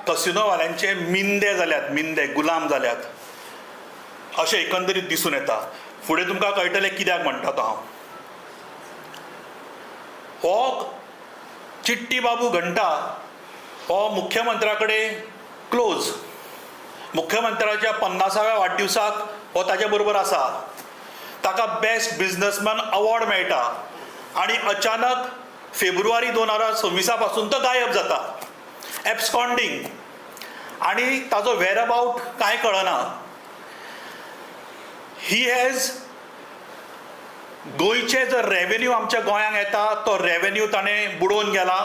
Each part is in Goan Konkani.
कसिनोवाल्यांचे मिंदे जाल्यात, मिंदे गुलाम जाल्यात अशें एकंदरीत दिसून येता. फुडें तुमकां कळटलें कित्याक म्हणटा तो हांव. हो चिट्टी बाबू घंटा हो मुख्यमंत्र्या कडेन क्लोज, मुख्यमंत्र्याच्या 50व्या वाडदिवसाक हो ताजे बरोबर आसा, ताका बेस्ट बिजनसमॅन अवॉर्ड मेळटा आनी अचानक फेब्रुवारी 2026 पासून तो गायब जाता, एब्सकॉन्डींग, आनी ताजो वेर अबाउट कांय कळना. He has गोंयचे जर रेवेन्यू आमच्या गोंयांक येता तो रेवेन्यू ताणें बुडोवन गेला.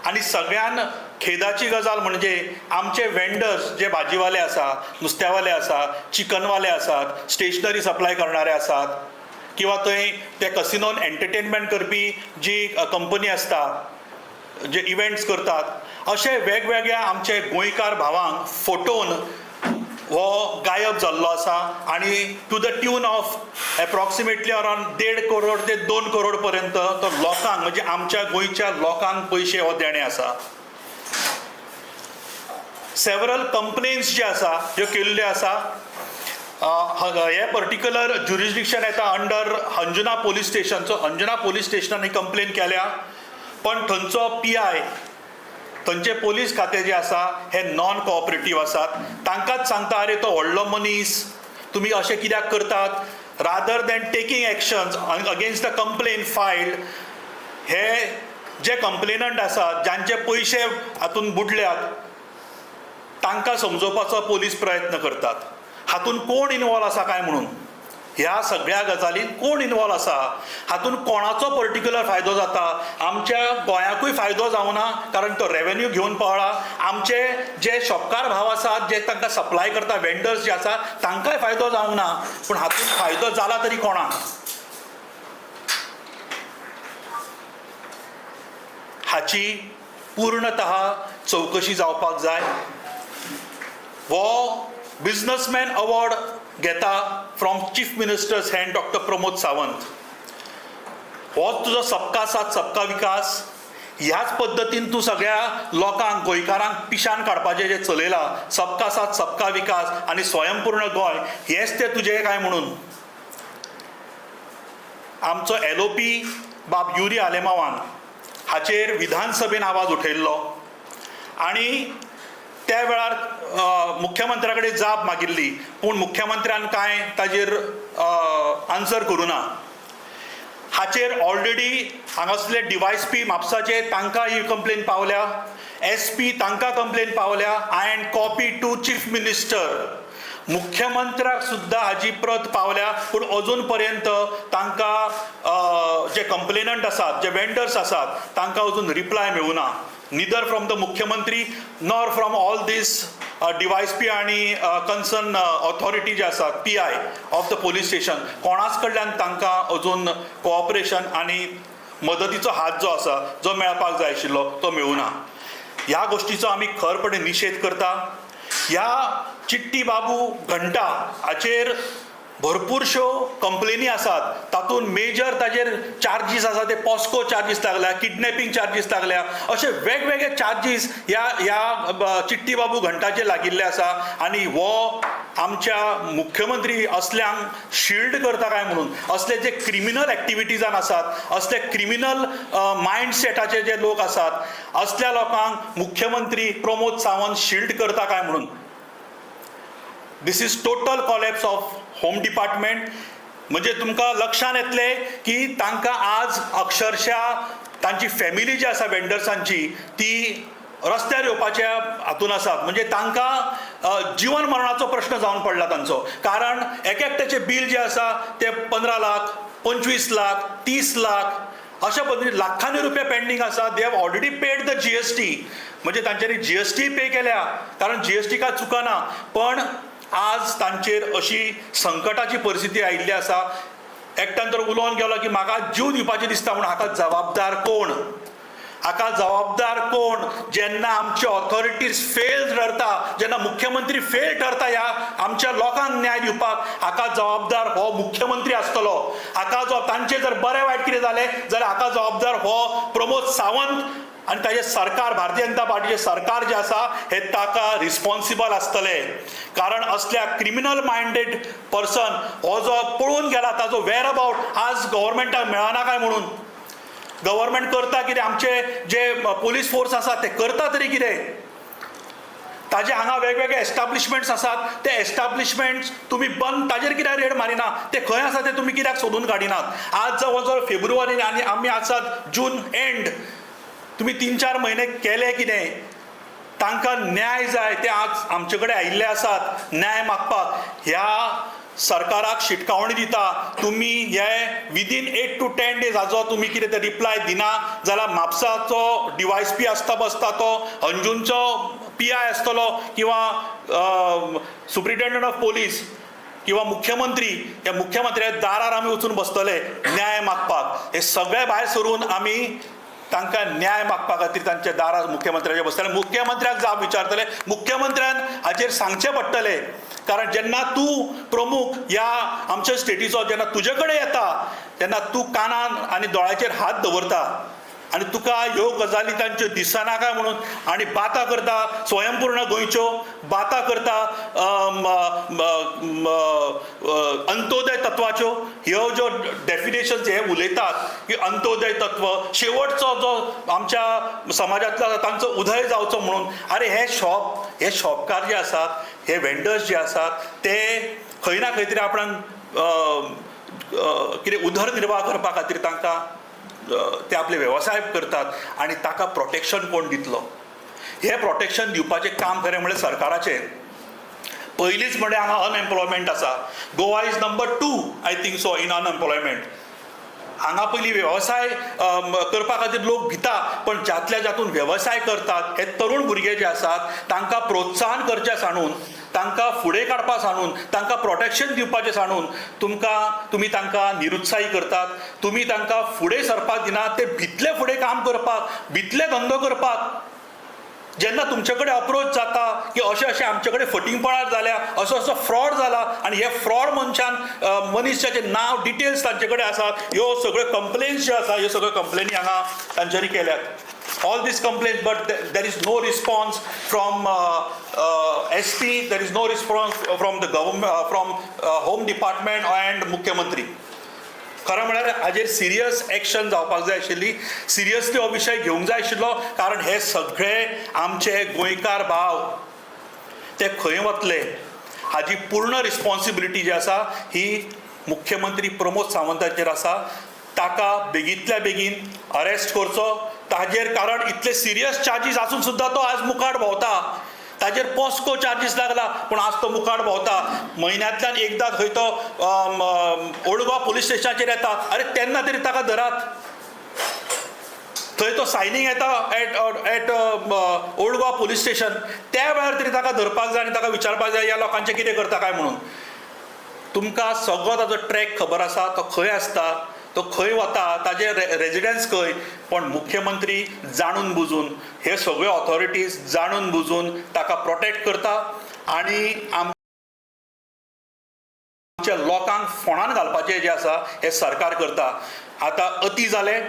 आनी सगळ्यान खेदाची गजाल म्हणजे आमचे वेंडर्स जे भाजीवाले आसा, नुस्त्यावाले आसा, चिकनवाले आसात, स्टेशनरी सप्लाय करणारे आसात किंवा थंय ते कसिनोन एंटरटेनमेंट करपी जी कंपनी आसता, जे इव्हेंट्स करतात, अशे वेगवेगळ्या आमचे गोंयकार भावांक फटोवन हो गायब जाल्लो आसा. आनी to the tune of approximately around 1.5 crore ते 2 करोड पर्यंत तो लोकांक, म्हणजे आमच्या गोंयच्या लोकांक पयशे हो देणें आसा. सेवरल कंप्लेन्स जे आसा ह्यो केल्ल्यो आसा. हे पर्टिक्युलर ज्युरिस्डिक्शन येता under Anjuna police station. So Anjuna police स्टेशनान ही कंप्लेन केल्या, पण थंयचो पीआय, थंयचे पोलीस खातें जे आसा हे नॉन कॉपरेटीव आसात. तांकांच सांगता, अरे तो व्हडलो मनीस, तुमी अशें कित्याक करतात? Rather than taking actions against the complaint filed, हे जे कंप्लेनंट आसात जांचे पयशे हातून बुडल्यात तांकां समजोवपाचो पोलीस प्रयत्न करतात. हातून कोण इनवॉल्व आसा काय म्हणून, ह्या सगळ्या गजालीन कोण इनवॉल्व आसा, हातून कोणाचो पर्टिक्युलर फायदो जाता? आमच्या गोंयाकूय फायदो जावना, कारण तो रेवेन्यू घेवन पळ्ळा. आमचे जे शॉपकार भाव आसात, जे तांकां सप्लाय करता, वेंडर्स जे आसा, तांकांय फायदो जावंक ना. पूण हातून फायदो जाला तरी कोणाक? हाची पूर्णतः चवकशी जावपाक जाय. हो बिजनसमॅन अवॉर्ड घेता from chief minister's hand doctor Pramod Sawant. हो तुजो सबका साथ सबका विकास, ह्याच पद्दतीन तूं सगळ्या लोकांक, गोंयकारांक पिशान काडपाचें जें चलयलां, सबका साथ सबका विकास आनी स्वयंपूर्ण गोंय, हेंच तें तुजें काय म्हणून. आमचो एलओपी बाब युरी आलेमावान हाचेर विधानसभेन आवाज उठयल्लो आनी त्या वेळार मुख्यमंत्र्या कडेन जाप मागिल्ली, पूण मुख्यमंत्र्यान कांय ताजेर आन्सर करूं ना. हाचेर ऑलरेडी हांगासले डीवायएसपी म्हापसाचे तांकां ही कंप्लेन पावल्या, एसपी तांकां कंप्लेन पावल्या, and copy to chief minister. मुख्यमंत्र्याक सुद्दां हाजी प्रत पावल्या, पूण अजून पर्यंत तांकां जे कंप्लेनंट आसात, जे वेंडर्स आसात, तांकां अजून रिप्लाय मेळूं ना, neither from the मुख्यमंत्री nor from all these DYSP आनी कन्सर्न ऑथॉरिटी जे आसात, PI of the police station, कोणाच कडल्यान तांकां अजून कोऑपरेशन आनी मदतीचो हात जो आसा जो मेळपाक जाय आशिल्लो तो मेळूं ना. ह्या गोश्टीचो आमी खरपणे निशेध करता. ह्या चिट्टी बाबू घंटा हाचेर भरपूरश्यो कंप्लेनी आसात. तातूंत मेजर ताजेर चार्जीस आसा ते पॉस्को चार्जीस लागल्या, किडनॅपिंग चार्जीस लागल्या, अशे वेगवेगळे चार्जीस ह्या ह्या चिट्टी बाबू घंटाचेर लागिल्ले आसा. आनी हो आमच्या मुख्यमंत्री असल्यांक शिल्ड करता काय म्हणून, असले जे क्रिमिनल एक्टिविटीजान आसात, असले क्रिमिनल मायंडसेटाचे जे लोक आसात, असल्या लोकांक मुख्यमंत्री प्रमोद सावंत शिल्ड करता काय म्हणून. This is total collapse of home department. म्हणजे तुमकां लक्षांत येतलें की तांकां आज अक्षरशा तांची फॅमिली जी आसा वेंडर्सांची ती रस्त्यार येवपाच्या हातून आसात. म्हणजे तांकां जिवन मरणाचो प्रश्न जावन पडला तांचो, कारण एक एकट्याचें बील जें आसा तें 15 लाख, 25 लाख, 30 लाख अशा पद्दतीन लाखांनी रुपया पेंडींग आसा. They have already paid the GST, म्हणजे तांच्यांनी जीएसटी पे केल्या, कारण जीएसटी काय चुकना, पण आज तांचेर अशी संकटाची परिस्थिती आयिल्ली आसा. एकट्यान तर उलोवन गेलो की म्हाका जीव दिवपाचें दिसता म्हूण. हाका जबाबदार कोण? हाका जबाबदार कोण? जेन्ना आमची ऑथॉरिटीज फेल ठरता, जेन्ना मुख्यमंत्री फेल ठरता ह्या आमच्या लोकांक न्याय दिवपाक, हाका जबाबदार हो मुख्यमंत्री आसतलो. हाका जो तांचे जर बरें वायट कितें जालें जाल्यार हाका जबाबदार हो प्रमोद सावंत आनी ताजें सरकार, भारतीय जनता पार्टीचें सरकार जें आसा हें ताका रिस्पोन्सिबल आसतलें. कारण असल्या क्रिमिनल मायंडेड पर्सन हो जो पळून गेला ताजो वेर अबाउट आज गव्हर्मेंटाक मेळना काय म्हणून. गव्हर्मेंट करता कितें? आमचे जे पोलीस फोर्स आसा ते करता तरी कितें? ताजे हांगा वेगवेगळे एस्टाब्लिशमेंट्स आसात, ते एस्टाब्लिशमेंट्स तुमी बंद, ताजेर कित्याक रेड मारिना? ते खंय आसा ते तुमी कित्याक सोदून काडिनात? आज जवळ जवळ फेब्रुवारी आनी आमी आसात जून एंड. तुमी 3-4 म्हयने केले कितें? तांकां न्याय जाय, ते आज आमचे कडेन आयिल्ले आसात न्याय मागपाक. ह्या सरकाराक शिटकावणी दिता, तुमी हे विदीन 8 to 10 days हाजो तुमी कितें ते रिप्लाय दिना जाल्यार म्हापसाचो डीवायएसपी आसता बसता तो अंजूनचो पीआय आसतलो किंवा सुप्रिटेंडंट ऑफ पोलीस किंवा मुख्यमंत्री, ह्या मुख्यमंत्र्या दारार आमी वचून बसतले न्याय मागपाक. हे सगळे भायर सरून आमी तांकां न्याय मागपा खातीर तांच्या दारार मुख्यमंत्र्याच्या बसतले, मुख्यमंत्र्याक जाप विचारतले, मुख्यमंत्र्यान हाचेर सांगचें पडटलें. कारण जेन्ना तूं प्रमुख ह्या आमच्या स्टेटीचो जेन्ना तुजे कडेन येता तेन्ना तूं कानान आनी दोळ्याचेर हात दवरता आनी तुका ह्यो गजाली तांच्यो दिसना काय म्हणून. आनी बाता करता स्वयंपूर्ण गोंयच्यो, बाता करता अंत्योदय तत्वाच्यो. ह्यो ज्यो डेफिनेशन्स हे उलयतात की अंत्योदय तत्व शेवटचो जो आमच्या समाजांतलो आसा तांचो उदय जावचो म्हणून. अरे हे शॉप, हे शॉपकार जे आसात, हे वेंडर्स जे आसात ते खंय ना खंय तरी आपणाक कितें उदरनिर्वाह करपा खातीर तांकां ते आपले वेवसाय करतात आनी ताका प्रोटेक्शन कोण दितलो? हें प्रोटेक्शन दिवपाचें काम खरें म्हणल्यार सरकाराचें. पयलींच म्हणल्यार हांगा अनएम्प्लॉयमेंट आसा. Goa is number 2, I think so, in unemployment. हांगा पयलीं वेवसाय करपा खातीर लोक भिता, पण जातल्या जातून वेवसाय करतात हे तरुण भुरगे जे आसात तांकां प्रोत्साहन करचें सांडून, तांकां फुडें काडपा सांडून, तांकां प्रोटेक्शन दिवपाचें सांडून तुमकां तुमी तांकां निरुत्साही करतात. तुमी तांकां फुडें सरपाक दिनात, ते भितले फुडें काम करपाक, भितले धंदो करपाक. जेन्ना तुमचे कडेन अप्रोच जाता की अशें अशें आमचे कडेन फटींगपणां जाल्या, असो असो फ्रॉड जाला आनी हे फ्रॉड मनशान मनीस जाचें नांव डिटेल्स तांचे कडेन आसात, ह्यो सगळ्यो कंप्लेन्स ज्यो आसा, ह्यो सगळ्यो कंप्लेनी हांगा तांच्यांनी केल्यात. All these complaints, but there is no response from SP, there is no response from the government, from home department and मुख्यमंत्री. खरें म्हळ्यार हाजेर सिरियस एक्शन जावपाक जाय आशिल्ली, सिरियसली हो विशय घेवंक जाय आशिल्लो. कारण हे सगळे आमचे गोंयकार भाव ते खंय वतले हाजी पूर्ण रिस्पॉन्सिबिलिटी जी आसा ही मुख्यमंत्री प्रमोद सावंताचेर आसा. ताका बेगींतल्या बेगीन अरेस्ट करचो ताजेर, कारण इतले सिरियस चार्जीस आसून सुद्दां तो आज मुखार भोंवता. ताजेर पॉस्को चार्जीस लागला पूण आज तो मुखार भोंवता. म्हयन्यांतल्यान एकदां खंय तो ओल्ड गोवा पुलीस स्टेशनाचेर येता. अरे तेन्ना तरी ताका धरात. थंय तो सायनींग येता at Old Goa police station, त्या वेळार तरी ताका धरपाक जाय आनी ताका विचारपाक जाय ह्या लोकांचें कितें करता काय म्हणून. तुमकां सगळो ताजो ट्रॅक खबर आसा, तो खंय आसता, तो खंय वता, ताजे रेजिडन्स खंय. पण मुख्यमंत्री जाणून बुजून, हे सगळे ऑथॉरिटीज जाणून बुजून ताका प्रोटेक्ट करता आनी आमच्या लोकांक फोंडान घालपाचें जें आसा हें सरकार करता. आतां अती जालें,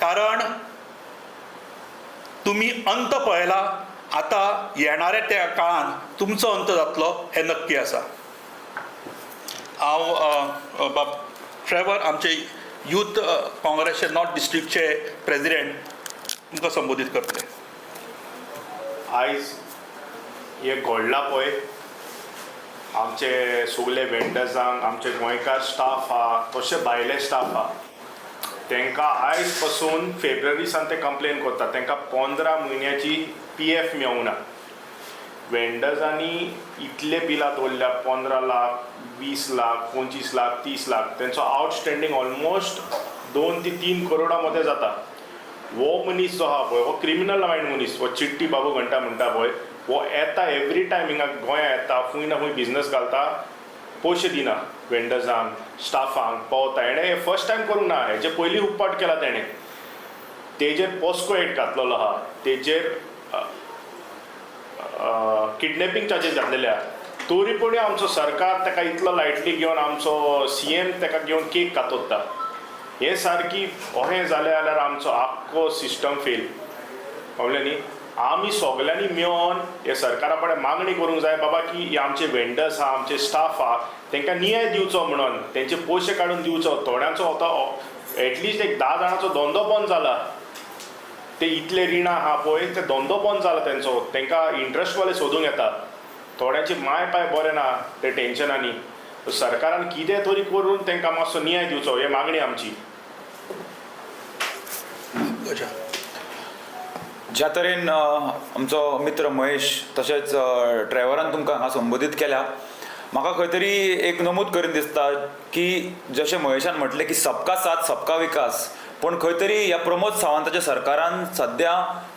कारण तुमी अंत पळयला. आतां येणाऱ्या त्या काळान तुमचो अंत जातलो हें नक्की आसा. हांव बाब ट्रेवर, आमचे यूथ काँग्रेसचे नॉर्थ डिस्ट्रिक्टचे प्रेजिडेंट, तुमकां संबोधीत करतले. आयज हें घडलां पळय, आमचे सगळे वेंडर्सांक, आमचे गोंयकार स्टाफ आहा, तशे भायले स्टाफ आहा, तांकां आयज पासून फेब्रुवारी सान ते कंप्लेन करता, तांकां 15 म्हयन्याची पीएफ मेळूंक ना. वेंडर्सांनी इतले बिलां दवरल्या, 15 लाख, 20 लाख, 25 लाख, 30 लाख, तेंचो आउटस्टँडींग ऑलमोस्ट 2 ते 3 करोडा मदें जाता. हो मनीस जो आहा पळय, हो क्रिमिनल मायंड मनीस, हो चिट्टी बाबू घंटा म्हणटा पळय, हो येता एवरी टायम हिंगा गोंया येता, खूंय ना खूंय बिजनस घालता, पयशे दिना वेंडर्सांक, स्टाफांक पावता. हेणें हें फर्स्ट टायम करूंक ना, हेजे पयलीं खूब पावट केला तेणें. तेजेर पॉस्को एक्ट घातलेलो आहा, तेजेर किडनॅपिंग चार्जीस घातलेले आहा. तरी पूण आमचो सरकार ताका इतलो लायटली घेवन, आमचो सीएम ताका घेवन केक कातोता. हें सारकी अहें जालें जाल्यार आमचो आख्खो सिस्टम फेल. पावलें न्ही. आमी सगल्यांनी मेळोन हे सरकारा कडेन मागणी करूंक जाय बाबा की हे आमचे वेंडर्स आहा, आमचे स्टाफ आहा, तांकां न्याय दिवचो म्हणून तेंचे पयशे काडून दिवचो. थोड्यांचो आतां एटलिस्ट एक 10 जाणांचो धंदो बंद जाला, ते इतले रिणां आहा पळय ते धंदो बंद जाला तेंचो, तांकां इंट्रस्टवाले सोदूंक येता. थोड्यांचे माय पाय बरें ना ते टेंशनांनी. सरकारान कितें तरी करून तांकां मातसो न्याय दिवचो हे मागणी आमची. ज्या तरेन आमचो मित्र महेश तशेंच ड्रायव्हरान तुमकां हांगा संबोधीत केल्या, म्हाका खंय तरी एक नमूद करीन दिसता की जशें महेशान म्हटलें की सबका साथ सबका विकास, पूण खंय तरी ह्या प्रमोद सावंताच्या सरकारान सद्या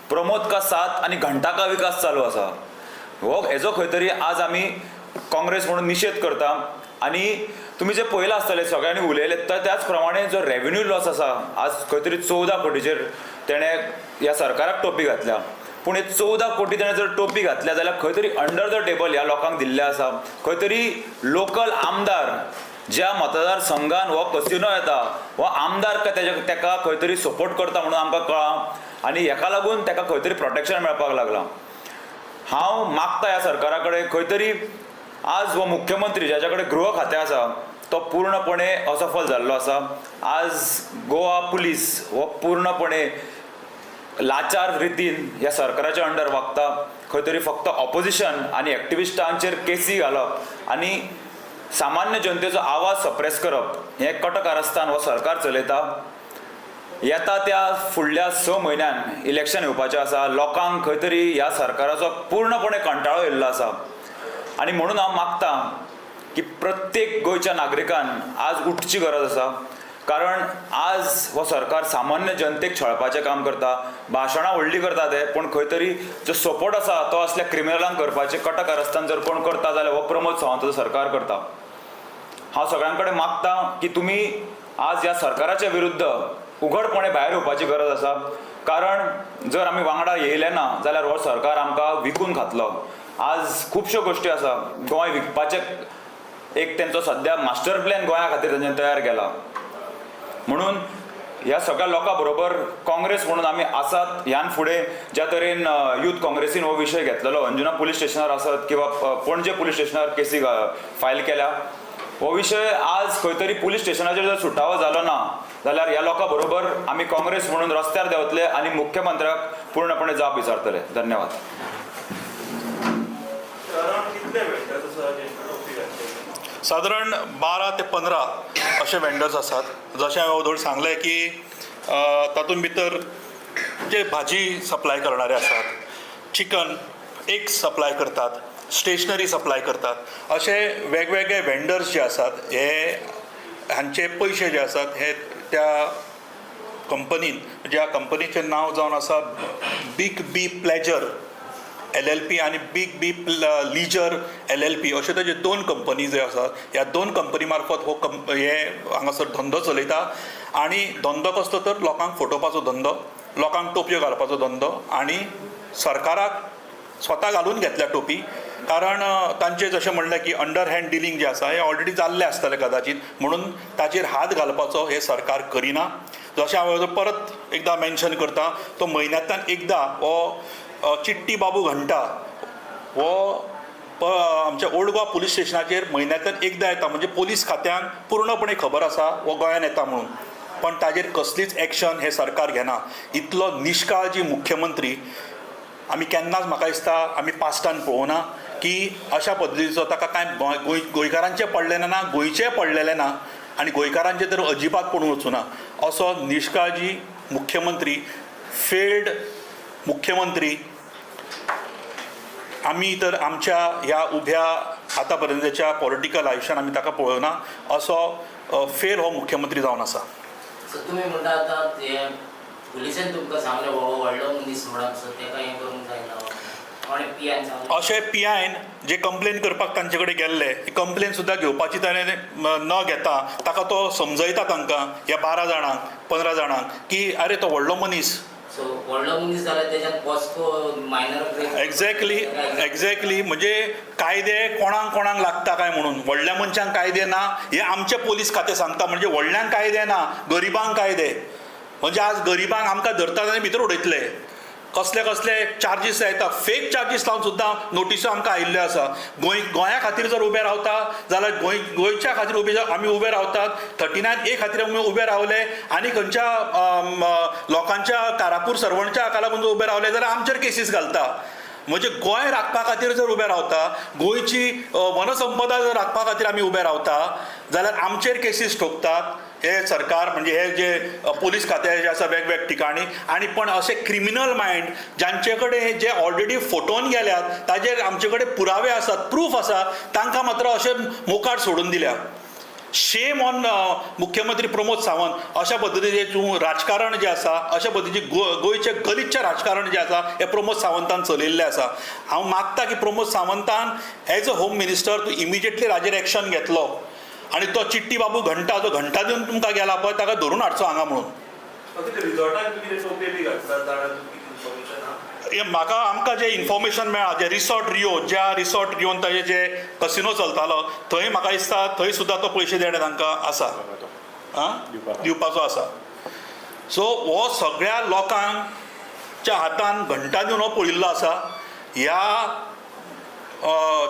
प्रमोद का साथ आनी घंटा का विकास चालू आसा. हो हेजो खंय तरी आज आमी काँग्रेस म्हणून निशेध करता. आनी तुमी जे पळयलां आसतलें सगळ्यांनी उलयले तर त्याच प्रमाणे जो रेवेन्यू लॉस आसा आज खंय तरी 14 कोटीचेर तेणें ह्या सरकाराक टोपी घातल्या. पूण हे 14 कोटी तेणें जर टोपी घातल्या जाल्यार खंय तरी अंडर the table ह्या लोकांक दिल्लें आसा. खंय तरी लोकल आमदार ज्या मतदारसंघान हो कसिनो येता हो आमदार काय तेका खंय तरी सपोर्ट करता म्हणून आमकां कळ्ळां आनी हेका लागून तेका खंय तरी प्रोटेक्शन मेळपाक लागलां. हांव मागता ह्या सरकारा कडेन खंय तरी आज हो मुख्यमंत्री ज्याच्या कडेन गृह खातें आसा तो पूर्णपणे असफल जाल्लो आसा. आज गोवा पुलीस हो पूर्णपणे लाचार रितीन ह्या सरकाराच्या अंडर वागता. खंय तरी फक्त ऑपोजिशन आनी एक्टिविस्टांचेर केसी घालप आनी सामान्य जनतेचो आवाज सप्रेस करप हें कटकारस्थान हो सरकार चलयता. येता त्या फुडल्या 6 म्हयन्यान इलेक्शन येवपाचें आसा. लोकांक खंय तरी ह्या सरकाराचो पूर्णपणे कंटाळो येयल्लो आसा आनी म्हणून हांव मागता की प्रत्येक गोंयच्या नागरिकान आज उठची गरज आसा. कारण आज हो सरकार सामान्य जनतेक छळपाचें काम करता. भाशणां व्हडलीं करता ते, पूण खंय तरी जो सपोर्ट आसा तो असल्या क्रिमिनलांक करपाचें कटकारस्थान जर कोण करता जाल्यार हो प्रमोद सावंताचो सरकार करता. हांव सगळ्यां कडेन मागता की तुमी आज ह्या सरकाराच्या विरुद्ध उघडपणे भायर येवपाची गरज आसा. कारण जर आमी वांगडा येयले ना जाल्यार हो सरकार आमकां विकून खातलो. आज खुबश्यो गोश्टी आसा गोंय विकपाचें एक तेंचो सद्या मास्टर प्लॅन गोंया खातीर तेंच्यानी तयार केला. म्हणून ह्या सगळ्या लोकां बरोबर काँग्रेस म्हणून आमी आसात. ह्यान फुडें ज्या तरेन यूथ काँग्रेसीन हो विशय घेतलेलो अंजुना पुलीस स्टेशनार आसत किंवा पणजे पुलीस स्टेशनार केसी फायल केल्या, हो विशय आज खंय तरी पुलीस स्टेशनाचेर जर सुटावो जालो ना जाल्यार ह्या लोकां बरोबर आमी काँग्रेस म्हणून रस्त्यार देंवतले आनी मुख्यमंत्र्याक पूर्णपणे जाप विचारतले. धन्यवाद. सादारण 12 ते 15 अशे वेंडर्स आसात. जशें हांवें वोदोळ सांगलें की तातूंत भितर जे भाजी सप्लाय करणारे आसात, चिकन एक सप्लाय करतात, स्टेशनरी सप्लाय करतात, अशे वेगवेगळे वेंडर्स जे आसात हे हांचे पयशे जे आसात हे त्या कंपनीन, ज्या कंपनीचें नांव जावन आसा big B pleasure LLP आनी बिग बी लिजर LLP अश्यो ताज्यो 2 कंपनी ज्यो आसात ह्या 2 कंपनी मार्फत हो हे हांगासर धंदो चलयता. आनी धंदो कसलो तर लोकांक फटोवपाचो धंदो, लोकांक टोपयो घालपाचो धंदो आनी सरकाराक स्वता घालून घेतल्या टोपी. कारण तांचें जशें म्हणलें की अंडर हँड डिलींग जें आसा हें ऑलरेडी जाल्लें आसतलें कदाचीत, म्हणून ताचेर हात घालपाचो हें सरकार करिना. जशें हांवें परत एकदां मेन्शन करता, तो म्हयन्यांतल्यान एकदां हो चिट्टी बाबू घंटा हो आमच्या ओल्ड गोवा पुलीस स्टेशनाचेर म्हयन्यांतल्यान एकदां येता. म्हणजे पुलीस खात्यांक पूर्णपणे खबर आसा हो गोंयान येता म्हणून, पण ताजेर कसलीच एक्शन हें सरकार घेना. इतलो निश्काळजी मुख्यमंत्री आमी केन्नाच म्हाका दिसता आमी पास्टान पळोवना की अशा पद्दतीचो ताका कांय गोंयकारांचें पडलेलें ना, गोंयचें पडलेलें ना आनी गोंयकारांचें तर अजिबात पडून वचूना. असो निश्काळजी मुख्यमंत्री, फेल्ड मुख्यमंत्री आमी तर आमच्या ह्या उभ्या आतां पर्यंतच्या पॉलिटिकल आयुश्यान आमी ताका पळोवना. असो फेल हो मुख्यमंत्री जावन आसा. सो तुमी म्हणटा आतां ते पुलिसेन तुमकां सांगलें हो व्हडलो मनीस म्हणून, सो तेका हें करूंक जायना अशें पी आयन जे कंप्लेन करपाक तांचे कडेन गेल्ले ती कंप्लेन सुद्दां घेवपाची ताणें न घेता ताका तो समजयता तांकां ह्या 12 जाणांक 15 जाणांक की अरे तो व्हडलो मनीस. सो व्हडलो मनीस जाल्यार तेज्यान पॉस्को मायनर एक्झॅक्टली एक्झॅक्टली म्हणजे कायदे कोणाक कोणाक लागता काय म्हणून व्हडल्या मनशांक कायदे ना हे आमचे पोलीस खातें सांगता. म्हणजे व्हडल्यांक कायदे ना, गरिबांक कायदे. म्हणजे आज गरिबांक आमकां धरतात आनी भितर उडयतले. कसले कसले चार्जीस लायता, फेक चार्जीस लावन सुद्दां नोटिसो आमकां आयिल्ल्यो आसा. गोंया खातीर जर उबे रावता जाल्यार गोंयच्या खातीर उबे आमी उबे रावतात. 39A खातीर आमी उबे रावले आनी खंयच्या लोकांच्या कारापूर सर्वणच्या हाका लागून जर उबे रावले जाल्यार आमचेर केसीस घालता. म्हणजे गोंय राखपा खातीर जर उबे रावता, गोंयची वनसंपदा जर राखपा खातीर आमी उबे रावता जाल्यार आमचेर केसीस ठोकतात हे सरकार, म्हणजे हे जे पोलीस खातें जे आसा वेगवेगळ्या ठिकाणी. आनी पण अशे क्रिमिनल मायंड जांचे कडेन जे ऑलरेडी फोटोन गेल्यात, ताजेर आमचे कडेन पुरावे आसात, प्रूफ आसा, तांकां मात्र अशें मुखार सोडून दिल्या. शेम ऑन मुख्यमंत्री प्रमोद सावंत. अशा पद्दतीचें तूं राजकारण जें आसा, अशा पद्दतीचें गोंयचें गलिच्छ राजकारण जें आसा हें प्रमोद सावंतान चलयल्लें आसा. हांव मागता की प्रमोद सावंतान एज अ होम मिनिस्टर तूं इमिजिएटली हाजेर एक्शन घेतलो आनी तो चिट्टी बाबू घंटा जो घंटा दिवन तुमकां गेला पळय ताका धरून हाडचो हांगा म्हणून. रिजॉर्टान कितें टोपे बी घातला जाणा तुमकां कितें इन्फॉर्मेशन आहा? हे म्हाका आमकां जें इन्फॉर्मेशन मेळ्ळां, जे रिसॉर्ट रियो, ज्या रिसॉर्ट रियोन ताजे जे कसिनो चलतालो थंय म्हाका दिसता थंय सुद्दां तो पयशे देणे तांकां आसा, आं दिवपाचो आसा. सो हो सगळ्या लोकांच्या हातान घंटा दिवन हो पळिल्लो आसा. ह्या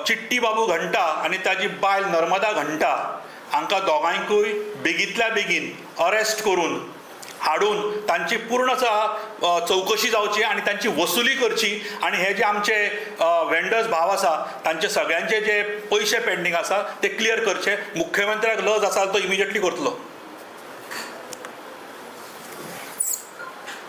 चिट्टी बाबू घंटा आनी ताजी बायल नर्मदा घंटा हांकां दोगांयकूय बेगींतल्या बेगीन अरेस्ट करून हाडून तांची पूर्ण चवकशी जावची आनी तांची वसुली करची. आनी हे जे आमचे वेंडर्स भाव आसा तांचे सगळ्यांचे जे पयशे पेंडींग आसा ते क्लियर करचे. मुख्यमंत्र्याक लज आसा तो इमिजिएटली करतलो.